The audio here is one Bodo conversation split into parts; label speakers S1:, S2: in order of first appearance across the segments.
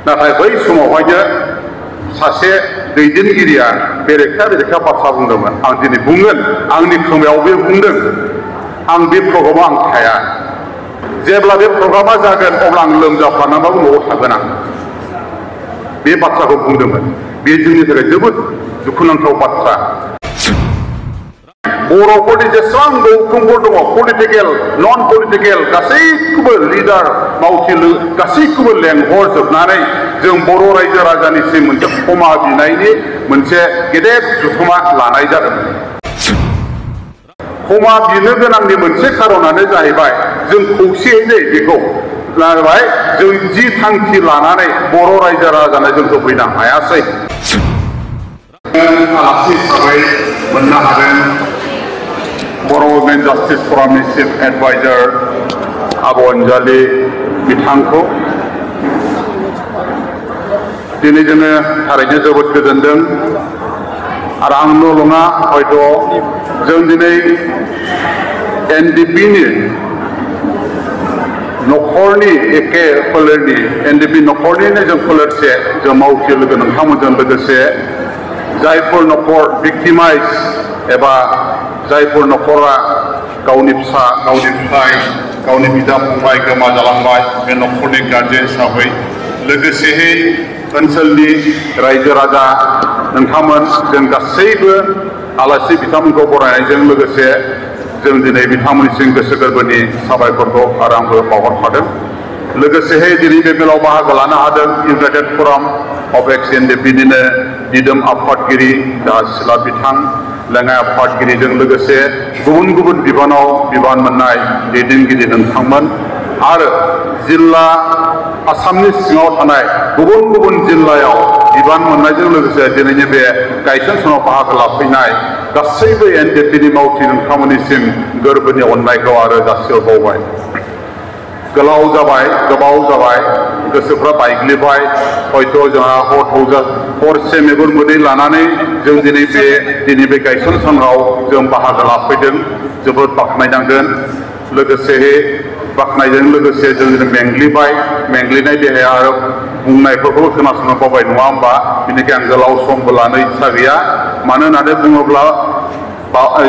S1: नाथाय बै समावहायनो सासे दैदेनगिरिया बेरेखा बाथ्रा बुंदोंमोन। आं दिनै बुंगोन, आंनि खोमायाव बे बुंदों, आं बे प्रग्रामाव आं थाया। जेब्ला बे प्रग्रामा जागोन अब्ला आं लोमजाफ्लानानैबाबो न'आव थागोन आं। बे बाथ्राखौ बुंदोंमोन। बे जोंनि थाखाय जोबोद दुखुनांथाव बाथ्रा। बर'फोरनि जेसेबां गौथुमफोर दङ, पलिटिकेल नन पलिटिकेल गासैखौबो लिडार मावथिलु गासैखौबो लेंहरजोबनानै जों बर' रायजो राजानिसिम मोनसे क्षमा बिनायनि मोनसे गेदेर जथुमा लानाय जादोंमोन। क्षमा बिनो गोनांनि मोनसे खारनानो जाहैबाय जों खौसेयैनो बेखौ लाबाय, जों जि थांखि लानानै बर' रायजो राजानो जों होफैनो हायासै। आलासि हिसाबै मोननो हादों बर' वुमेन जास्टिस फरामनि चिफ एडभाइजार आब' अनजालि बिथांखौ दिनै जोङो थारैनो जोबोद गोजोनदों। आरो आंल' नङा, हयथ' जों दिनै एनडिपिनि न'खरनि एखे फोलेरनि एनडिपि न'खरनिनो जों फोलेरसे जों मावथि लोगो नोंथांमोनजों लोगोसे जायफोर न'खर भिक्टिमाइज एबा जायफोर न'खरा गावनि फिसा, गावनि फिसाय, गावनि बिदा फंबाय गोमा जालांबाय, बे न'खरनि गारजेन हिसाबै लोगोसेयै ओनसोलनि रायजो राजा नोंथांमोन जों गासैबो आलासि बिथांमोनखौ बरायनायजों लोगोसे जों दिनै बिथांमोननिसिम गोसो गोरबोनि साबायखरखौ आरो आंबो बावहरफादों। लोगोसेयै दिनै बे मेलाव बाहागो लानो हादों इउनाइटेड फराम अफ एक्स एनडिपिनिनो दिदोम आफादगिरि सिला बिथां, लेङाइ आफादगिरिजों लोगोसे गुबुन गुबुन बिबानाव बिबान मोननाय दैदेनगिरि नोंथांमोन आरो जिल्ला आसामनि सिङाव थानाय गुबुन गुबुन जिल्लायाव बिबान मोननायजों लोगोसे दिनैनि बे गायसनसनाव बाहागो लाफैनाय गासैबो एनडिपिनि मावथि नोंथांमोननिसिम गोरबोनि अननायखौ आरो जासिहरबावबाय। गोलाव जाबाय, गोबाव जाबाय, गोसोफ्रा बायग्लिबाय। हयथ' जोंहा हरसे मेगन मोदै लानानै जों दिनै बे गायसन सानाव जों बाहागो लाफैदों। जोबोद बाख्नायनांगोन। लोगोसे बाख्नायजों लोगोसे जों मेंग्लिबाय, मेंग्लिनाय देहाया आरो बुंनायफोरखौ खोनासंनो बावबाय नङा होमबा? बेनिखायनो आं गोलाव समबो लानो इच्छा गैया। मानो होननानै बुङोब्ला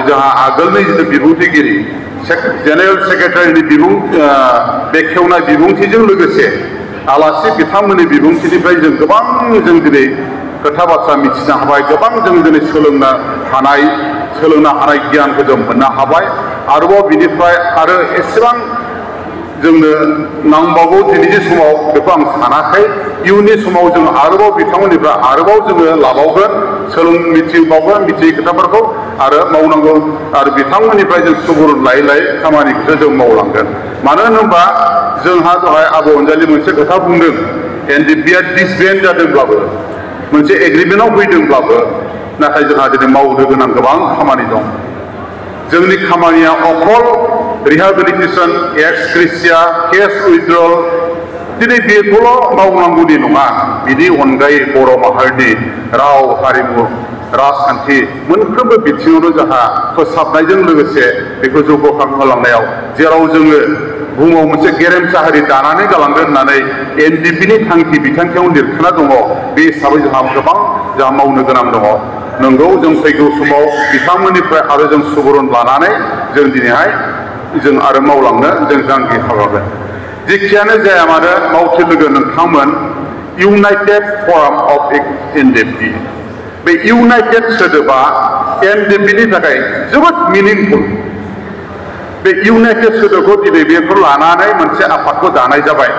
S1: जोंहा आगोलनि जिथु बिबुंथिगिरि जेनेरेल सेक्रेटारिनि बेखेवनाय बिबुंथिजों लोगोसे आलासि बिथांमोननि बिबुंथिनिफ्राय जों गोबां दिनै खोथा बाथ्रा मिथिनो हाबाय। गोबां जों दिनै सोलोंनो हानाय गियानखौ जों मोननो हाबाय। आरोबाव बिनिफ्राय आरो एसेबां जोंनो नांबावगौ दिनैनि समाव बेखौ आं सानाखै। इयुननि समाव जों आरोबाव बिथांमोननिफ्राय आरोबाव जोङो लाबावगोन, मिथिबावगोन मिथियै खोथाफोरखौ आरो मावनांगौ आरो बिथांमोननिफ्राय जों सुबुरुन लायै लायै खामानिखौसो जों मावलांगोन। मानो होनोबा जोंहा दहाय आब' अनजालि मोनसे खोथा बुंदों, एनडिपिआ डिसबेन्ड जादोंब्लाबो मोनसे एग्रिमेन्टआव फैदोंब्लाबो नाथाय जोंहा दिनै मावनो गोनां गोबां खामानि दं। जोंनि खामानिया अकल रिहेबिलिटेसन, एक्स ग्रेसिया, केस उइथड्रल दिनै बेखौल' मावनांगौनि नङा। बिनि अनगायै बर' माहारिनि राव हारिमु राजखान्थि मोनफ्रोमबो बिथिङावनो जोंहा फोसाबनायजों लोगोसे बेखौ जौगाखांहोलांनायाव जेराव जोङो बुहुमाव मोनसे गेरेमसा हारि दानानै गालांगोन होननानै एनडिपिनि थांखि बिथांखियाव लिरखाना दङ। बे हिसाबै जोंहा गोबां मावनो गोनां दङ। नंगौ, जों फैगौ समाव बिथांमोननिफ्राय आरो जों सुबुरुन लानानै जों दिनैहाय जों आरो मावलांनो जों जांखि खालामगोन। जेखियानो जाया मानो मावथि लोगो नोंथांमोन, इउनाइटेड फराम अफ एनडिपि बे इउनाइटेड सोदोबा एनडिपिनि थाखाय जोबोद मिनिंफुल। बे इउनाइटेड सोदोबखौ दिनै बेखौ लानानै मोनसे आफादखौ दानाय जाबाय।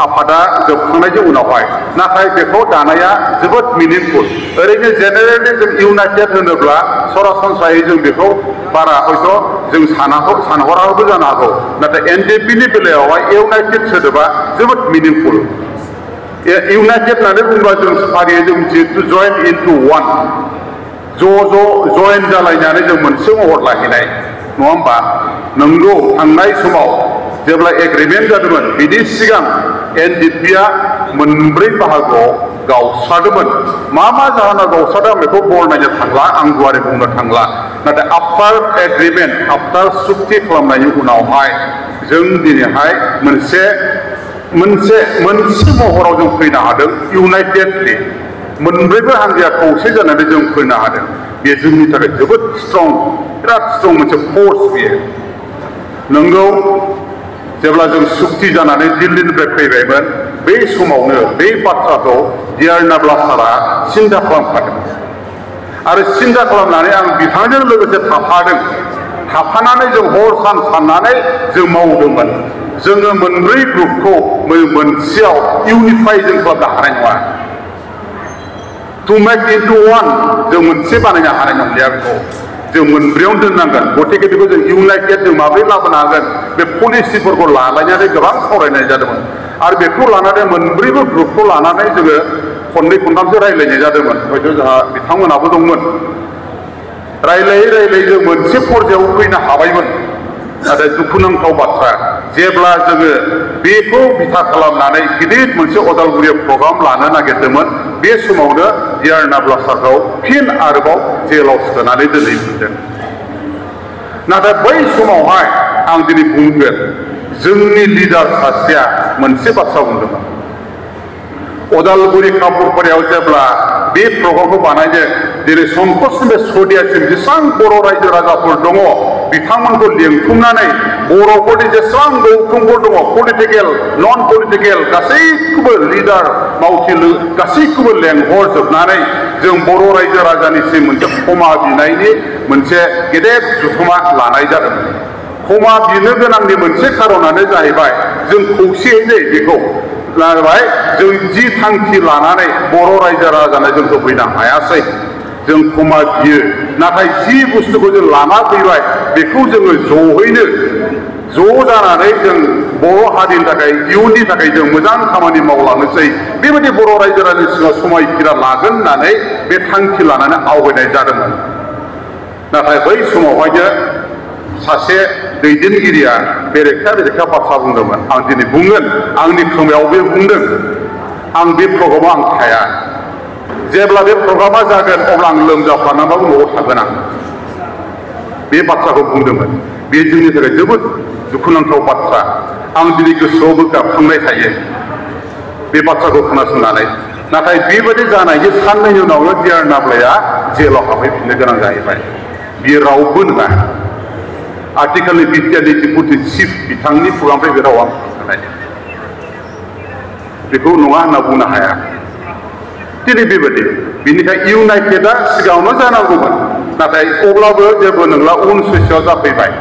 S1: आफादा जोबखांनायनि उनावहाय नाथाय बेखौ दानाया जोबोद मिनिंफुल। ओरैनो जेनेरेलि जों इउनाइटेड होनोब्ला सरासनस्रायै जों बेखौ बारा हयथ' जों सानहराबो जानो हागौ। नाथाय एनडिपिनि बेलायावहाय इउनाइटेड सोदोबा जोबोद मिनिंफुल। इउनाइटेड होननानै बुङोब्ला जों फारियै जों मिथियो टु जइन इनटु वान, जइन जालायनानै जों मोनसे महर लाहैनाय नङा होमबा? नंगौ, थांनाय समाव जेब्ला एग्रिमेन्ट जादोंमोन बिनि सिगां एनडिपिआ मोनब्रै बाहागोआव गावस्रादोंमोन। मा जाहोनाव गावस्रादों आं बेखौ बरनायनो थांला, आं गुवारै बुंनो थांला। नाथाय आफ्टार एग्रिमेन्ट, आफ्टार सुक्ति खालामनायनि उनावहाय जों दिनैहाय मोनसे मोनसे महराव जों फैनो हादों इउनाइटेडलि मोनब्रैबो हानजाया खौसे जानानै जों फैनो हादों बे जोंनि थाखाय जोबोद स्ट्रं बिराद स्ट्रं मोनसे फर्स बेयो नंगौ जेब्ला जों सुक्ति जानानै दिल्लीनिफ्राय फैबायमोन बे समावनो बे बाथ्राखौ डिआर नाब्ला सारा सिन्था खालामखादों आरो सिन्था खालामनानै आं बिथांजों लोगोसे थाफानानै जों हर सान साननानै जों मावदोंमोन जोङो मोनब्रै ग्रुपखौ मोनसेयाव इउनिफाइ जों खालामनो हानाय नङा टु मेक इनटु वान जों मोनसे बानायनो हानाय नंलिया बेखौ जों मोनब्रैयावनो दोननांगोन गतिके बेखौ जों इउनाइटेड जों माबोरै लाबोनो हागोन बे पलिसिफोरखौ लालायनानै गोबां सावरायनाय जादोंमोन आरो बेखौ लानानै मोनब्रैबो ग्रुपखौ लानानै जोङो खननै खनथामसो रायज्लायनाय जादोंमोन हयथ' जोंहा बिथांमोनाबो दंमोन रायज्लायै जों मोनसे पर्यायाव फैनो हाबायमोन नाथाय दुखुनांथाव बाथ्रा जेब्ला जोङो बेखौ बिथा खालामनानै गिदिर मोनसे अदालगुरियाव प्रग्राम लानो नागिरदोंमोन बे समावनो डिआर नाब्ला सारखौ फिन आरोबाव जेलाव सोनानै दोनहैफिनदों नाथाय बै समावहाय आं दिनै बुंगोन जोंनि लिडार सासेया मोनसे बाथ्रा बुंदोंमोन अदालगुरि कापुरपारायाव जेब्ला बे प्रग्रामखौ बानायनो दिनै संकसनिफ्राय सदियासिम जेसेबां बर' रायजो राजाफोर दङ बिथांमोनखौ लिंथुमनानै बर'फोरनि जेसेबां गौथुमफोर दङ पलिटिकेल नन पलिटिकेल गासैखौबो लिडार मावथिलु गासैखौबो लेंहरजोबनानै जों बर' रायजो राजानिसिम मोनसे क्षमा बिनायनि मोनसे गेदेर जथुमा लानाय जादोंमोन क्षमा बिनो गोनांनि मोनसे खारनानो जाहैबाय जों खौसेयैनो बेखौ लाबाय जों जि थांखि लानानै बर' रायजो राजानो जों होफैनो हायासै जों क्षमा बियो नाथाय जि बुस्थुखौ जों लाना फैबाय बेखौ जोङो ज'यैनो ज' जानानै जों बर' हारिनि थाखाय इयुननि थाखाय जों मोजां खामानि मावलांनोसै बेबायदि बर' रायजो राजानि सिगाङाव समायखिरा लागोन होननानै बे थांखि लानानै आवगायनाय जादोंमोन नाथाय बै समावहायनो सासे दैदेनगिरिया बेरेखा बाथ्रा बुंदोंमोन आं दिनै बुंगोन आंनि खोमायाव बे बुंदों आं बे प्रग्रामाव आं थाया जेब्ला बे प्रग्रामा जागोन अब्ला आं लोमजाफ्लानाबाबो न'आव थागोन आं बे बाथ्राखौ बुंदोंमोन बे जोंनि थाखाय जोबोद दुखुनांथाव बाथ्रा आं दिनै गोसोआवबो गाबखांनाय थायो बे बाथ्राखौ खोनासंनानै नाथाय बेबायदि जानायनि साननैनि उनावनो डिआर नाब्लाया जेलाव हाबहैफिननो गोनां जाहैबाय बियो रावबो नङा आथिखालनि बिटिआरनि डिपुटि चिफ बिथांनि खुगानिफ्राय बे रावा ओंखारनाय बेखौ नङा होनना बुंनो हाया दिनै बेबायदि बेनिखायनो इउनाइटेडआ सिगाङावनो जानांगौमोन नाथाय अब्लाबो जेबो नंला उन ससेयाव जाफैबाय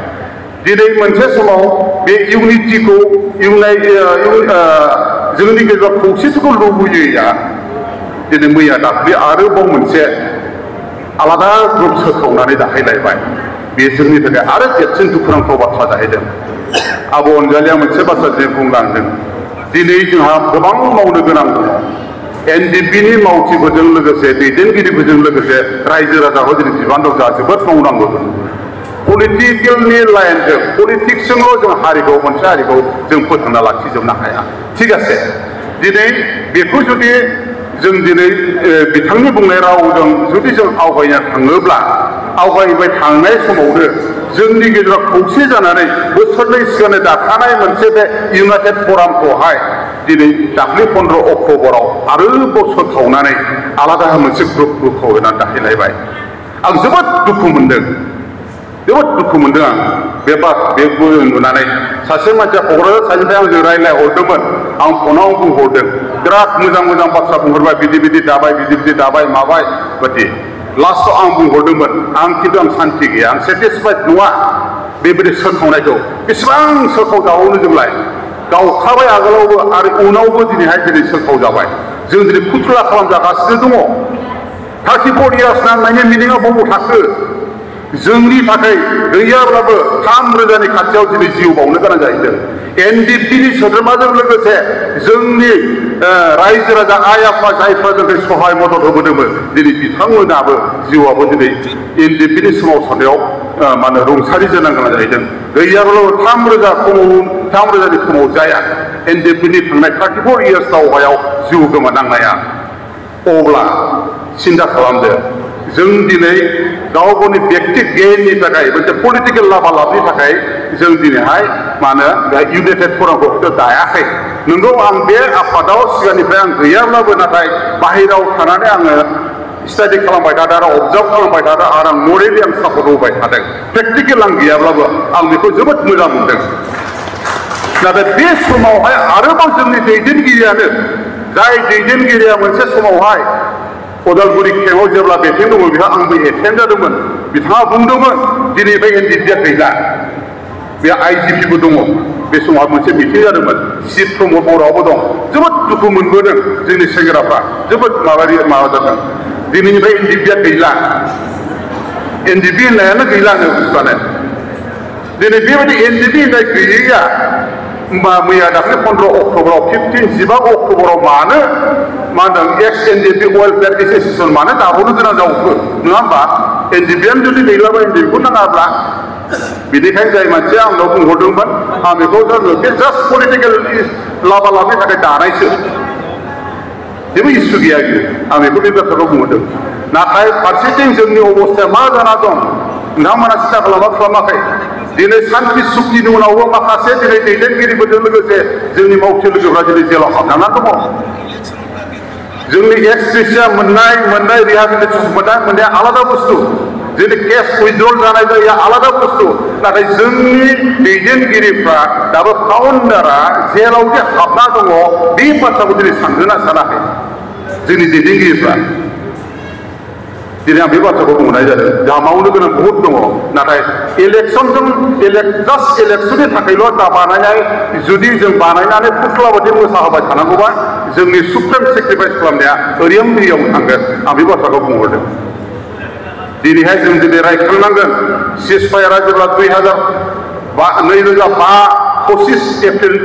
S1: दिनै मोनसे समाव बे इउनिटिखौ जोंनि गेजेराव खौसेथिखौ लुबैयोया दिनै मैया दाख्लि आरोबाव मोनसे आलादा ग्रुप सोखावनानै दाखायलायबाय बे जोंनि थाखाय आरो देरसिन दुखुनांथाव बाथ्रा जाहैदों आब' अनजालिया मोनसे बाथ्रा दिनै बुंलांदों दिनै जोंहा गोबां मावनो गोनां दङ एनडिपिनि मावथिफोरजों लोगोसे दैदेनगिरिफोरजों लोगोसे रायजो राजाफोर दिनै बिबान दं जोंहा जोबोद मावनांगौ दं पलिटिकेलनि लाइनजों पलिटिक्सजोंल' जों हारिखौ मोनसे हारिखौ जों फोथांना लाखिजोबनो हाया थिग আছে दिनै बेखौ जुदि जों दिनै बिथांनि बुंनाय रावजों जुदि जों आवगायनो थाङोब्ला आवगायबाय थांनाय समावनो जोंनि गेजेराव खौसे जानानै बोसोरनै सिगांनो दाखानाय मोनसे बे इउनाइटेड फरामखौहाय दिनै दाख्लै 15 अक्ट'बराव आरोबाव सोखावनानै आलादा मोनसे ग्रुप होनानै दाखायलायबाय आं जोबोद दुखु मोनदों आं बेखौ नुनानै सासे मानसिया क'क्राझार साइडनिफ्राय आंजों रायज्लायहरदोंमोन आं फनाव बुंहरदों बिराद मोजां बाथ्रा बुंहरबाय बिदि दाबाय माबाय बायदि लास्टआव आं बुंहरदोंमोन आं खिन्थु आं सान्थि गैया आं सेटिसफाइड नङा बेबायदि सोखावनायखौ बेसेबां सोखावजाबावनो जोंलाय गावखाबाय आगोलावबो आरो उनावबो दिनै सोखावजाबाय जों दिनै फुथुला खालामजागासिनो दङ 34 years नांनायनि मिनिङा बबाव थाखो जोंनि थाखाय गैयाब्लाबो 3,000नि खाथियाव दिनै जिउ बावनो गोनां जाहैदों एनडिपिनि सोद्रोमाजों लोगोसे जोंनि रायजो राजा आइ आफा जायफ्रा जोंखौ सहाय मदद होबोदोंमोन दिनै बिथांमोनाबो जिउआबो दिनै एनडिपिनि सोमावसारनायाव रुंसारि जानो गोनां जाहैदों गैयाब्लाबो 3,000नि खमाव जाया एनडिपिनि थांनाय 34 years दावहायाव जिउ गोमानांनाया अब्ला सिन्था खालामदो जों दिनै गाव गावनि व्यक्ति गेइननि थाखाय मोनसे पलिटिकेल लाभालाभनि थाखाय जों दिनैहाय मा होनो इउनाइटेड फरामखौ दायाखै नंगौ आं बे आफादाव सिगांनिफ्राय आं गैयाब्लाबो नाथाय बाहेरायाव थानानै आङो स्टाडि खालामबाय थादों आरो अबजार्भ खालामबाय थादों आरो आं मरेलि आं सापर्ट होबाय थादों प्रेक्टिकेल आं गैयाब्लाबो आं बेखौ जोबोद मोजां मोनदों नाथाय बे समावहाय आरोबाव जोंनि दैदेनगिरियानो जाय दैदेनगिरिया मोनसे समावहाय उदालगुरि केम्पआव जेब्ला बेटेन दङ बेहा आंबो एटेन्ड जादोंमोन बिथाङा बुंदोंमोन दिनै बे एनडिपिआ गैला बे आइजिपिबो दङ बे समाव मोनसे मिटिं जादोंमोन चिफ प्रमद बर'आवबो दं जोबोद दुखु मोनबोदों जोंनि सेंग्राफ्रा जोबोद माबा जादों दिनैनिफ्राय एनडिपिआ गैला एनडिपि होननायानो गैलानो बुस्थुआनो दिनै बेबायदि एनडिपि होननाय गैयैया मैया दाख्लै 15 अक्ट'बराव 15 अक्ट'बराव मानो मा होनदों एक्स एनडिपि वेलफेयार एस'सिएसन मानो दाबावनो गोनां जावखो नङा होमबा एनडिपिआनो जुदि गैलाबा एनडिपिखौ नाङाब्ला बेनिखायनो जाय मानसिया आंनाव बुंहरदोंमोन आं बेखौ जोङो बे जास्ट पलिटिकेल लाभालाभनि थाखाय दानायसो जेबो इसु गैया बियो आं बेखौ बे बाथ्राखौ बुंहरदों नाथाय फारसेथिं जोंनि अबस्थाया मा जाना दं नोंथांमोना सिन्था खालामाखै दिनै सान्ति सुक्तिनि उनावबो माखासे दिनै दैदेनगिरिफोरजों लोगोसे जोंनि मावथि लोगोफ्रा दिनै जेलाव हाबनानै दङ जोंनि एक्स ग्रेसिया मोननाय रिहाबिलिटेसन मोननाया आलादा बुस्थु जोंनि केस उइथड्रल जानाय जायो आलादा बुस्थु नाथाय जोंनि दैदेनगिरिफ्रा दाबो फाउन्डारा जेलाव जे हाबना दङ बे बाथ्राखौ दिनै सानगोना सानाखै जोंनि दैदेनगिरिफ्रा दिनै आं बे बाथ्राखौ बुंनाय जादों जोंहा मावनो गोनां बहुद दङ नाथाय इलेक्सनजों जास्ट इलेक्सननि थाखायल' दा बानायनाय जुदि जों बानायनानै फुथ्ला बायदि मोसाहोबाय थानांगौबा जोंनि सुप्रिम सेक्रिफाइस खालामनाया ओरैयाव थांगोन आं बे बाथ्राखौ बुंहरदों दिनैहाय जों दिनै रायखांनांगोन सिजफायारा जेब्ला 2005 एप्रिल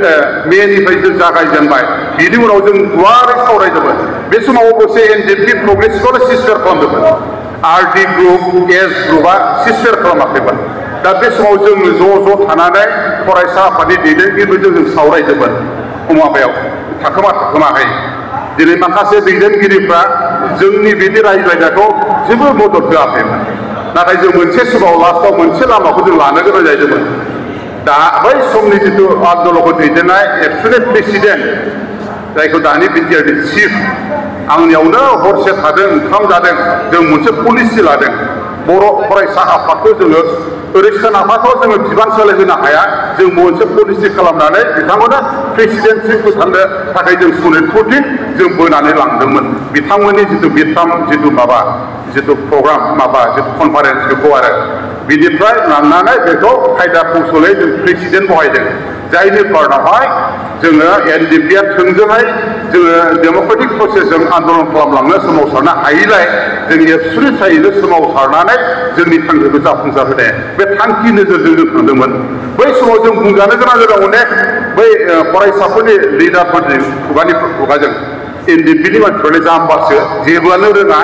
S1: मेनिफ्राय जों जागायजेनबाय बिनि उनाव जों गुवारै सावरायदोंमोन बे समाव अबसे एनडिपि प्रग्रेसखौल' सिजफायार खालामदोंमोन आरडि ग्रुप एस ग्रुपआ सिजफायार खालामाखैमोन दा बे समाव जों ज' थानानै फरायसा आफादनि दैदेनगिरिफोरजों जों सावरायदोंमोन माबायाव थाखोमाहै दिनै माखासे दैदेनगिरिफ्रा जोंनि बिदि रायज्लायनायखौ जेबो मदद होआखैमोन नाथाय जों मोनसे समाव लास्टआव मोनसे लामाखौ जों लानो गोनां जादोंमोन दा बै समनि जिथु आन्दलनखौ दैदेननाय एबसुलेट प्रेसिडेन्ट जायखौ दानि बिटिआरनि चिफ आंनियावनो हरसे थादों ओंखाम जादों जों मोनसे पलिसि लादों बर' फरायसा आफादखौ जोङो ओरै सोनाबाथ' जोङो बिबान सोलायहोनो हाया जों मोनसे पलिसि खालामनानै बिथांमोना प्रेसिडेन्टसिपखौ थांनो थाखाय जों सनितपुरथिं जों बोनानै लांदोंमन बिथांमोननि जिथु बिथाम जिथु प्रग्राम जिथु कनफारेन्स बेखौ आरो बिनिफ्राय लांनानै बेखौ खायदा कौशलै जों प्रेसिडेन्ट बहायदों जायनि कारनावहाय जोङो एनडिपिआ थोंजोंहाय जोङो डेम'क्रेटिक प्रसेसजों आन्दलन खालामलांनो सोमावसारनो हायैलाय जों एबसुलिटैनो सोमावसारनानै जोंनि थांखिखौ जाफुंसार होनाय बे थांखि नोजोरजों जों थांदोंमोन बै समाव जों बुंजानो गोनां जादों अनेक बै फरायसाफोरनि लिडारफोरनि खुगाजों एनडिपिनि मानसिफोरनि जाम्बासो जेबोआनो रोङा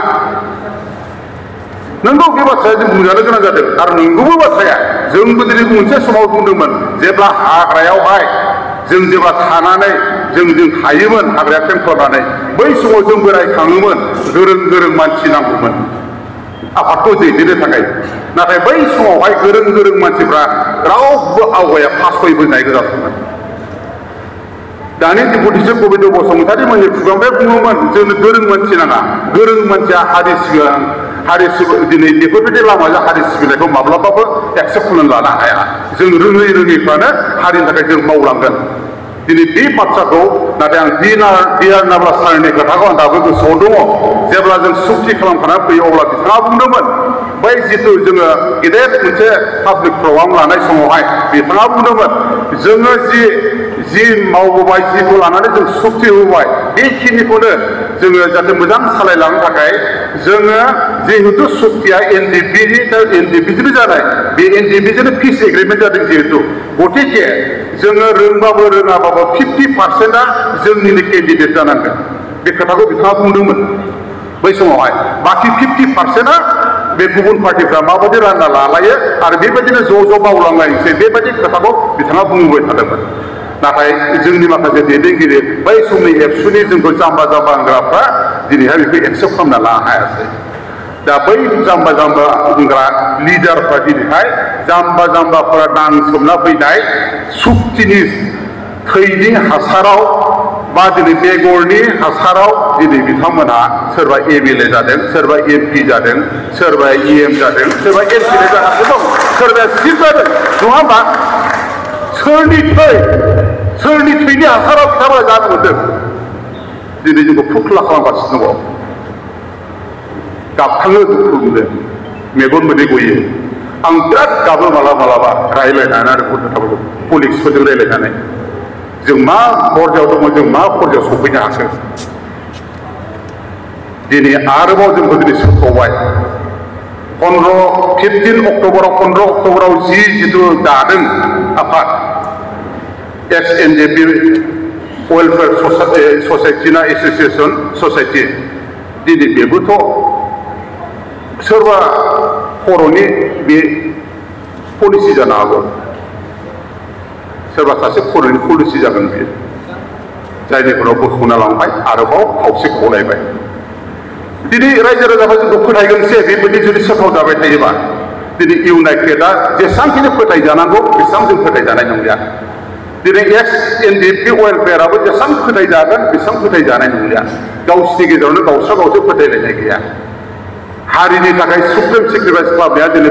S1: नंगौ बे बाथ्राया जों बुंजानो गोनां जादों आरो नंगौबो बाथ्राया जोंबो दिनै मोनसे समाव बुंदोंमोन जेब्ला हाग्रायावहाय जों जेब्ला थानानै जों थायोमोन हाग्राया केम्प खालामनानै बै समाव जोंबो रायखाङोमोन गोरों मानसि नांगौमोन आफादखौ दैदेननो थाखाय नाथाय बै समावहाय गोरों मानसिफ्रा रावबो आवगाया फासयबोनाय गोजासोमोन दानि डिपुटि चिफ गबिन्द बसुमतारी मोननि खुगानिफ्राय बुङोमोन जोंनो गोरों मानसि नाङा गोरों मानसिया हारि दिनै बेफोरबायदि लामाजों हारि सिबिनायखौ माब्लाबाबो एक्सेप्ट खालामनानै लानो हाया जों रोङैफ्रानो हारिनि थाखाय जों मावलांगोन दिनै बे बाथ्राखौ नाथाय आं डिआर नाब्ला सारनि खोथाखौ आं दाबो गोसोआव दङ जेब्ला जों सुक्ति खालामखाना फैयो अब्ला बिथाङा बुंदोंमोन बै जिथु जोङो गेदेर मोनसे पाब्लिक प्रग्राम लानाय समावहाय बिथाङा बुंदोंमोन जोङो जि मावबोबाय जिखौ लानानै जों सुक्ति होबाय बेखिनिखौनो जोङो जाहाथे मोजां सालायलांनो थाखाय जोङो जिहेतु सुक्तिया एनडिपिजोंनो जानाय बे एनडिपिजोंनो पिस एग्रिमेन्ट जादों जिहेतु गतिके जोङो रोंबाबो रोङाबाबो 50%आ जोंनिनो केन्डिडेट जानांगोन बे खोथाखौ बिथाङा बुंदोंमोन बै समावहाय बाखि 50%आ बे गुबुन पार्टिफ्रा माबायदि रानना लालायो आरो बेबायदिनो ज' मावलांलायनोसै बेबायदि खोथाखौ बिथाङा बुंबाय थादोंमोन नाथाय जोंनि माखासे दैदेनगिरि बै समनि एबसुनि जोंखौ जाम्बा होनग्राफ्रा दिनैहाय बेखौ एक्सेप्ट खालामना लानो हायासै दा बै जाम्बा जाम्बा बुंग्रा लिडारफ्रा दिनैहाय जाम्बा जाम्बाफोरा नांसोमना फैनाय सुक्तिनि थैनि हासाराव बा दिनै बेगरनि हासाराव दिनै बिथांमोनहा सोरबा एमएलए जादों, सोरबा एमपि जादों, सोरबा इएम जादों, सोरबा एमपिए जागासिनो दं, सोरबाया चिफ जादों, नङा होमबा? सोरनि थैनि हासाराव बिथांमोना जानो मोन्दों? दिनै जोंखौ फुख्ला खालामगासिनो दङ। गाबखाङो, दुखु मोनो, मेगन मोदै गयो। आं बिराद गाबो मालाबा रायज्लायनानै आरो गथ'फोरखौ पलिटिक्सफोरजों रायज्लायनानै जों मा पर्यायाव दङ, जों मा पर्यायाव सफैनो हाखो। दिनै आरोबाव जोंखौ दिनै सोखावबाय 15 अक्ट'बराव जि जिथु दादों आफाद XNJP वेलफेयार ससाइटि ना एस'सिएसन ससाइटि, दिनै बेबोथ' सोरबा खर'नि बे पलिसि जानो हागौ, सोरबा सासे खर'नि पलिसि जागोन बेयो, जायनिफोराव बोखावना लांबाय आरोबाव खावसे खावलायबाय। दिनै रायजो राजाफ्रा जोंखौ फोथायगोनसै बेबायदि जुदि सोखाव जाबाय थायोबा। दिनै इउनाइटेडआ जेसेबांखिनि फोथायजानांगौ बेसेबां जों फोथायजानाय नंलिया। दिनै XNJP वेलफेयाराबो जेसेबां फोथायजागोन बेसेबां फोथायजानाय नंलिया। गावसिनि गेजेरावनो गावस्रा गावसो फोथायलायनाय गैया। हारिनि थाखाय सुप्रिम सेक्रिफाइस खालामनाया दिनै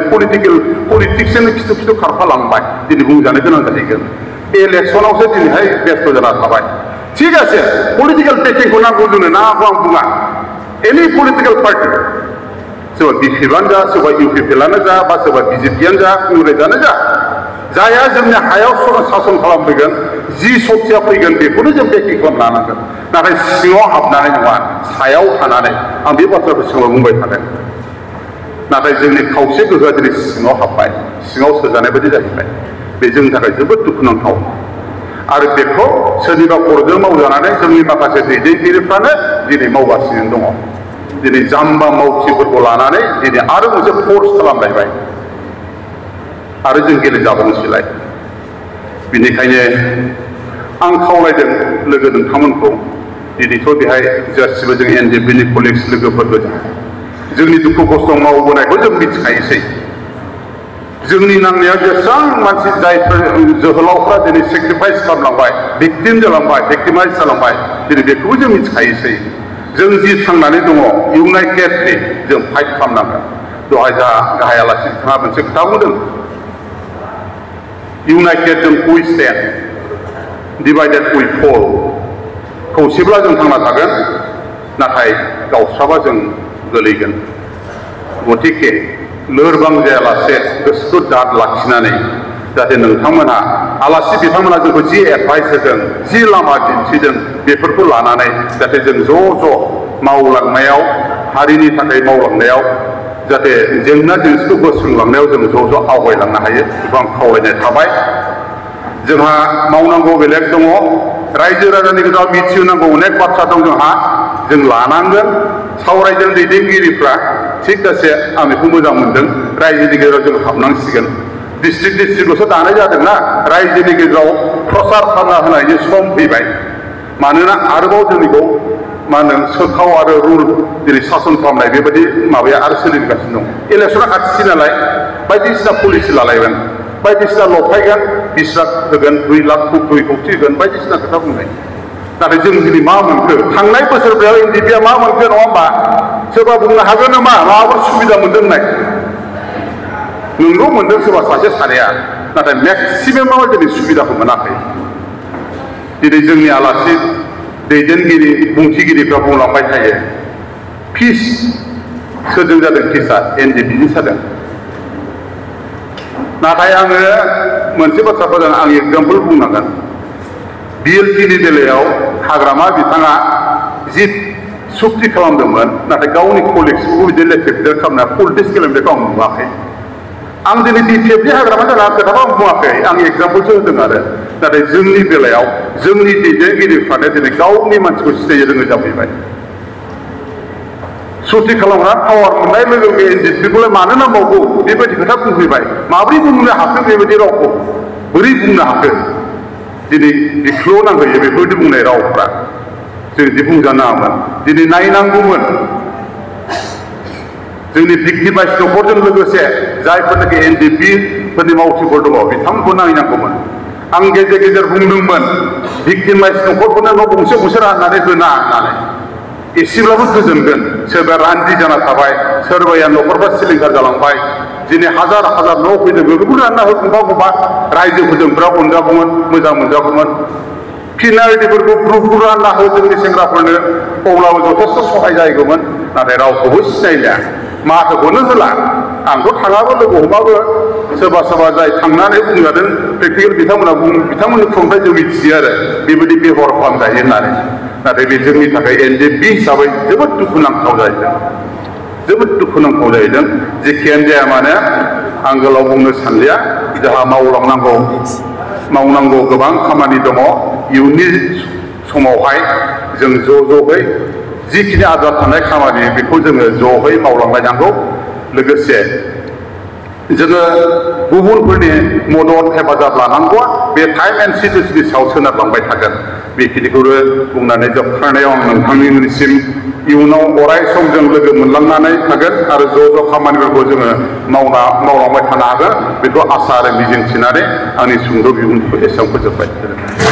S1: पलिटिक्सजों खिथु खारफालांबाय, दिनै बुंजानो गोनां जाहैगोन। इलेक्सनावसो दिनैहाय बेस्थ' जाना थाबाय। थिग আছে, पलिटिकेल टेकिंखौ नांगौ जोंनो, नांगौ आं बुङा। एनि पलिटिकेल पार्टि, सोरबा बिपिएफआनो जा, सोरबा इउपिपिएलआनो जा, बा सोरबा बिजेपिआनो जा, कंग्रेसआनो जा, जायहा जोंनि हायाव सासन खालामफैगोन, जि शक्तिया फैगोन बेखौनो जों टेकिं खालामनो हानांगोन। नाथाय सिङाव हाबनानै नङा, सायाव थानानै। आं बे बाथ्राखौ सिगाङाव बुंबाय थादों। नाथाय जोंनि खावसे गोहोआ दिनै सिङाव हाबबाय, सिङाव सोजानाय बायदि जाहैबाय। बे जोंनि थाखाय जोबोद दुखुनांथाव। आरो बेखौ सोरनिबा खर'जों मावजानानै जोंनि माखासे दैदेनगिरिफ्रानो दिनै मावगासिनो दङ। दिनै जाम्बा मावथिफोरखौ लानानै दिनै आरो मोनसे फर्स खालामलायबाय आरो जों गेलेजाबावनोसैलाय। बेनिखायनो आं खावलायदों लोगो नोंथांमोनखौ, दिनैथ' बेहाय गासिबो जों एनजेपिनि कलिग्स लोगोफोर गोजा, जोंनि दुखु खस्थ' मावबोनायखौ जों मिथिखायोसै। जोंनि नांनाया जेसेबां मानसि जायफोर जोहोलावफ्रा दिनै सेक्रिफाइस खालामलांबाय, भिक्टिम जालांबाय, भिक्टिमाइज जालांबाय, दिनै बेखौबो जों मिथिखायोसै। जों जि थांनानै दङ इउनाइटेडलि जों फाइट खालामनांगोन। दहाय जा गाहाय आलासि बिथाङा मोनसे खोथा बुंदों, इउनाइटेड जों उइ स्टेन्ड, डिभाइडेड उइ फल। खौसेब्ला जों थांना थागोन, नाथाय गावस्राबा जों गोलैगोन। गतिके लोरबां जायालासे गोसोखौ दाद लाखिनानै जाहाथे नोंथांमोनहा आलासि बिथांमोना जोंखौ जि एडभाइस होदों, जि लामा दिन्थिदों, बेफोरखौ लानानै जाहाथे जों ज' मावलांनायाव, हारिनि थाखाय मावलांनायाव, जाहाथे जेंना जेंसिखौ बोस्रांलांनायाव जों ज' आवगायलांनो हायो, बेखौ आं खावलायनाय थाबाय। जोंहा मावनांगौ बेलेग दङ, रायजो राजानि गेजेराव मिथिहोनांगौ अनेक बाथ्रा दं जोंहा, जों लानांगोन। सावरायदों दैदेनगिरिफ्रा, थिग আছে, आं बेखौ मोजां मोनदों। रायजोनि गेजेराव जों हाबनांसिगोन। डिस्ट्रिक्टल'सो दानाय जादोंना, रायजोनि गेजेराव प्रसार खालामना होनायनि सम फैबाय। मानोना आरोबाव जोंनिखौ मा होनो सोखाव आरो रुल दिनै सासन खालामनाय बेबायदि माबाया आरो सोलिगासिनो दं। इलेक्सना खाथिसै नालाय बायदिसिना पलिसि लालायगोन, बायदिसिना लफायगोन, 20 लाख होगोन, 2 लाख 2 कौटि होगोन, बायदिसिना खोथा बुंनाय। नाथाय जों दिनै मा मोनखो? थांनाय बोसोरफ्राव एनडिपिआ मा मोनखो, नङा होमबा? सोरबा बुंनो हागोन नामा माबाफोर सुबिदा मोनदों होननाय? नोंगौ मोनदों सोरबा सासे सानैया, नाथाय मेक्सिमामा दिनै सुबिदाखौ मोनाखै। दिनै जोंनि आलासि दैदेनगिरि बुंथिगिरिफ्रा बुंलांबाय थायो, फिस सोरजों जादों? फिसआ एनडिपिजों जादों। नाथाय आङो मोनसे बाथ्राखौ आं एगजाम्पल बुंनांगोन। बिएलटिनि बेलायाव हाग्रामा बिथाङा जि सुक्ति खालामदोंमोन, नाथाय गावनि कलिग्सखौबो बिदि लेथेर खालामनाया पलिटिक्स गेलेनायखौ आं नुवाखै। आं दिनै बिपिएफनि हाग्रामा जाना खोथाखौ आं बुङाखै, आं एगजाम्पलसो होदों आरो। नाथाय जोंनि बेलायाव जोंनि दैदेनगिरिफ्रानो दिनै गावनि मानसिखौ सिनायनो रोङै जाफैबाय। सुक्ति खालामग्रा पावार मोननाय लोगो लोगो एनडिपिखौलाय मानो नांबावगौ बेबायदि खोथा बुंफैबाय। माबोरै बुंनो हाखो बेबायदि रावखौ? बोरै बुंनो हाखो? दिनै बिख्ल' नांहोयो बेफोरबायदि बुंनाय रावफ्रा। जों बिदि बुंजानो नाङामोन। दिनै नायनांगौमोन जोंनि भिक्टिमाइज न'खरजों लोगोसे जायफोरनाखि एनडिपि फोरनि मावथिफोर दङ बिथांमोनखौ नायनांगौमोन आं गेजेर गेजेर बुंदोंमोन भिक्टिमाइज न'खरफोरनो न' गंसे गंसे राननानै होना होननानै एसेब्लाबो गोजोनगोन सोरबाया रान्दि जाना थाबाय सोरबाया न'खरफ्रा सिलिंखार जालांबाय दिनै हाजार हाजार न' फैदों बेफोरखौ रानना होगौबा रायजोफोरजों बिराद अनजागौमोन मोजां मोनजागौमोन फिनारिफोरखौ ग्रुप रानना हो जोंनि सेंग्राफोरनो अब्लाबो जथेस्थ' सहाय जाहैगौमोन नाथाय रावखौबो सिनायलिया माथोखौनो होला आंथ' थाङाबो लोगो हमाबो सोरबा सोरबा जाय थांनानै बुंजादों प्रेक्टिकेल बिथांमोननि खुंथाय जों मिथियो आरो बेबायदि बेबहार खालामजायो होननानै नाथाय बे जोंनि थाखाय एनडिपि हिसाबै जोबोद दुखुनांथाव जाहैदों जोबोद दुखुनांथाव जाहैदों जेखियानो जाया मानो आं गोलाव बुंनो सानलिया जोंहा मावनांगौ गोबां खामानि दङ इयुननि समावहाय जों ज'यै जिखिनि आद्रा थानाय खामानि बेखौ जोङो ज'यै मावलांलायनांगौ लोगोसे जोङो गुबुनफोरनि मदद हेफाजाब लानांगौआ बे टाइम एन्ड सिचुवेसननि सायाव सोनारलांबाय थागोन बेखिनिखौनो बुंनानै जोबथारनायाव आं नोंथांनिसिम इयुनाव अराय सम जों लोगो मोनलांनानै थागोन आरो ज' खामानिफोरखौ जोङो मावलांबाय थानो हागोन बेखौ आसा आरो मिजिंथिनानै आंनि सुंद' बिबुंथिखौ एसेयावनो फोजोबबाय